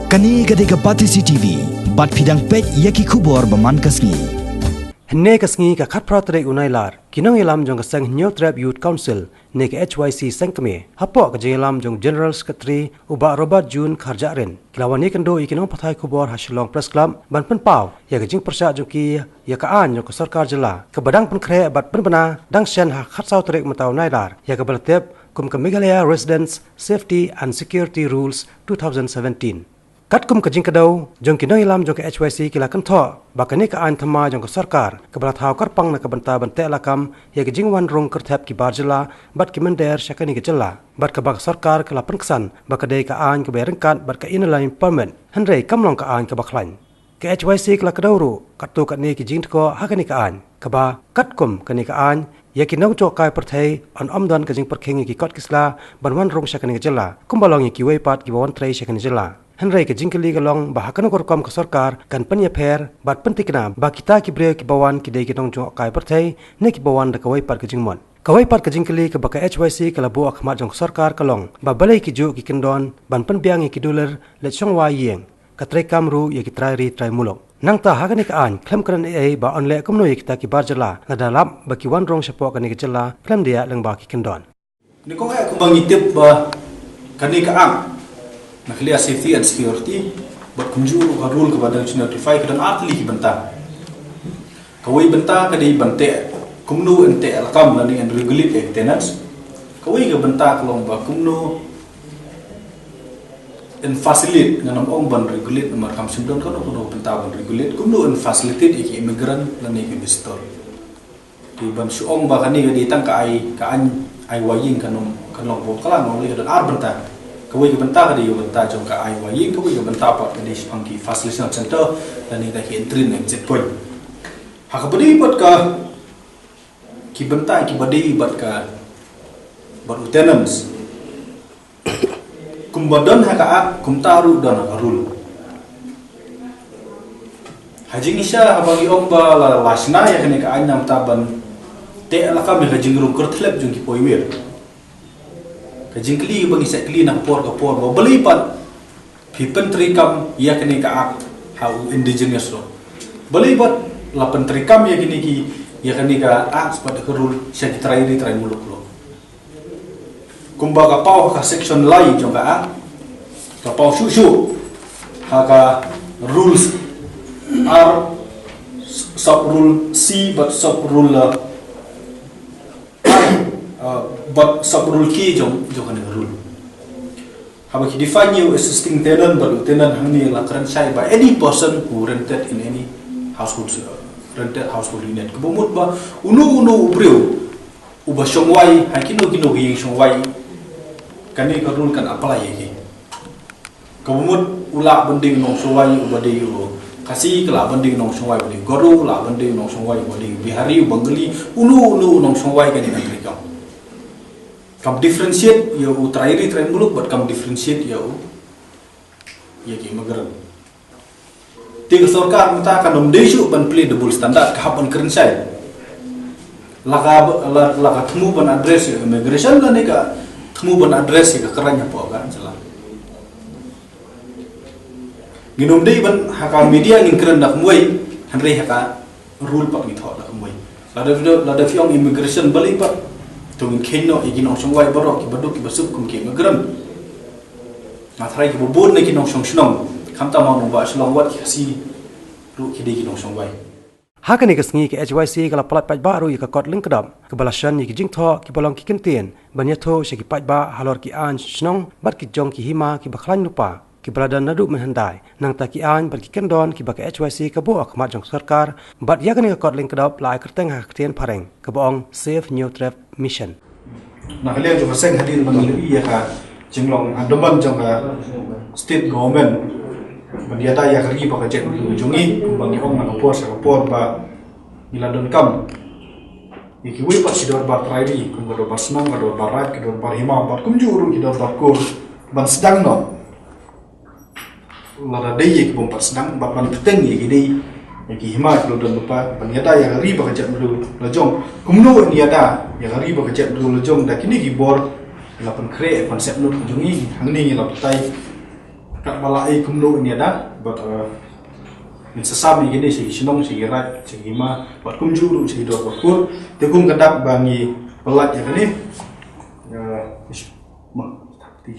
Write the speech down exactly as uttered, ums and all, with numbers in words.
Kane ka dei ka Batesi T V, bad phi dang peit ïa ki khubor ba man ka sngi. Hynne ka sngi ka khatphra tarik u Nailar, ki nongïalam jong ka seng Hynñiewtrep Youth Council, ne ka H Y C Sengkmie, hapoh ka jingïalam jong General Secretary u Bah Robert June Kharjahrin, ki la wan ïakynduh ïa ki nongpathai khubor ha Shillong Press Club, ban pynpaw ïa ka jingpyrshah jong ki ïa ka aiñ jong ka sorkar jylla, kaba dang pynkhreh bad pynbna dang shen ha khatsaw tarik mynta u Nailar, ïa kaba la tip kum ka Meghalaya Residents Safety and Security Rules two thousand seventeen. Katkum ka jingkdew jong ki nongïalam jong ka H Y C, ki la kynthoh ba kane ka aiñ thymmai jong ka sorkar, kaba la thaw kyrpang na ka bynta ban teh lakam ïa ka jingwan rung kyrthep ki bar jylla bad ki mynder sha kane ka jylla, bad kaba ka sorkar ka la pynksan ba ka dei ka aiñ kaba ïaryngkat bad ka Inner Line Permit, hynrei kam long ka aiñ kaba khlaiñ. Ka H Y C ka la kdew ruh katto katne ki jingthoh ha kane ka aiñ, kaba katkum kane ka aiñ, ïa ki nongjoh kai pyrthei yn ym don ka jingpyrkhing ïa ki kot ki sla ban wan rung sha kane ka jylla, kumba long ïa kiwei pat kiba wan trei sha kane ka jylla. Hynrei ka jingkylli ka long ba ha kano ka rukom ka sorkar kan pynïapher bad pynthikna ba kita ki briew kiba wan ki dei ki nongjoh kai pyrthei, ne kiba wan da kawei pat ka jingmut. Kawei pat ka jingkylli kaba ka H Y C ka la buh ha khmat jong ka sorkar ka long ba balei ki juh ki kyndon ban pynbiang ïa ki dulir leit shong wai ïing, ka treikam ruh ïa ki trai ri trai muluk. Nangta ha kane ka aiñ khlem kren ei ei ba yn leh kumno ïa kita ki bar jylla, lada lap ba ki wan rung shapoh kane ka jylla khlem da ïaid lyngba ki kyndon. Ni kong eh, kumba ngi tip ba kane ka aiñ, Meghalaya Safety and Security, bad kumjuh ruh ka rule kaba dang shu notify, ka don ar tylli ki bynta. Kawei bynta ka dei ban teh kumno yn teh lakam lane yn regulate ïa ki tenants. Kawei ka bynta ka long ba kumno yn facilitate, ngan ym ong ban regulate namar kam shym don kano kano bynta ban regulate, kumno yn facilitate ïa ki immigrant lane ki visitor. Te ban shu ong ba kane ka dei tang ka ai, ka aiñ ai wai ïing, kan ym, kan long bun, ka la long, ka don ar bynta. Kawei ka bynta ka dei ka bynta jong ka ai wai ïing, kawei ka bynta pat ka dei shaphang ki facilitation center lane kita ki entry and exit point. Ha kaba dei bad ka, ki bynta kiba dei bad ka, bad u tenants, kumba don ha ka Act, kumta ruh don ha ka rule. Ha jingshisha haba ngi ong ba la, la shna ïa kane ka aiñ namar ban teh lakam ïa ka jingrung kyrthlep jong ki poiwir, ka jingkylli ba ngi sa kylli na ka por ka por ba balei pat phi pyntreikam ïa kane ka Act ha u indigenous ruh? Balei pat la pyntreikam ïa kine ki, ïa kane ka Act bad ka rule sha ki trai ri trai muluk ruh? Kumba ka paw ha ka section lai jong ka Act, ka paw shuh shuh ha ka rules ar, sub rule C bad sub rule, uh, bad sub rule K jong, jong kane ka rule. Haba ki define ïa u existing tenant bad u tenant hangne la kren shai ba any person who rented in any household, uh, rented household unit. Kaba mut ba uno uno u briew uba shong wai ha kino kino ki ïing shong wai, kane ka rule kan apply ïa ki. Kaba mut u lah ban dei u nongshong wai uba dei u Khasi, ka lah ban dei u nongshong wai uba dei u Garo, u lah ban dei u nongshong wai uba dei u Bihari, u Bengali, uno uno u nongshong wai, kane kan treikam. Kam differentiate ïa u trai ri trai muluk bad kam differentiate ïa u, ïa ki immigrant. Te ka sorkar mynta kan ym dei shuh ban plie double standard, ka hap ban kren shai. La ka, la, la ka thmu ban address ïa immigration lane ka thmu ban address ïa ka crime hapoh ka jylla. Ngin ym dei ban ha ka media ngin kren da kumwei, hynrei ha ka rule pat ngi thoh da kumwei. Lada, lada phi ong immigration balei pat, to ngin kheiñ noh ïa ki nongshong wai baroh, kiba duk kiba suk kum ki immigrant. Nga tharai kiba bun na ki nongshong shnong, khamtam ha Nongbah Shillong, wat ki Khasi ruh ki dei ki nongshong wai. Ha kane ka sngi ka H Y C ka la palat paidbah ruh ïa ka kot lyngkdop kaba la shon ïa ki jingthoh kiba long ki kyntien ban ïathuh sha ki paidbah halor ki aiñ shnong bad ki jong ki hima kiba khlaiñ lypa, kiba la don naduh mynhyndai, nangta ki aiñ bad ki kyndon kiba ka H Y C ka buh ha khmat jong ka sorkar, bad ïa kane ka kot lyngkdop la ai kyrteng ha ka ktien phareng kaba ong Save Hynñiewtrep Mission. Na ka liang jong ka seng, hadien ba ngi la ïohi ïa ka jinglong, ah, demand jong ka state government ban ïada ïa ka ri bad ka jaitbynriew jong ngi, kumba ngi ong na ka por sha ka por ba ngi la donkam ïa kiwei pat ki dorbar trai ri, kum ka dorbar shnong, ka dorbar raid, ka dorbar hima, bad kumjuh ruh ki dorbar kur ban sdang noh, lada dei ïa ki bym pat sdang, bad ban bteng ïa ki dei, ïa ki hima ki la don lypa, ban ïada ïa ka ri bad ka jaitbynriew la jong. Kumno yn ïada ïa ka ri bad ka jaitbynriew la jong da kine ki bor la pynkhreh, ban sepnut ka jong ngi, hangne ngi la batai. Ba la ai kumno ïa da, bad, eh, ngin sa sam ïa kine sha ki shnong, sha ki raid, sha ki hima, bad kumjuh ruh sha ki dor bad kur. Te kum ka dak ba ngi pyllait ïa kane. Eh, ish, ma, ti.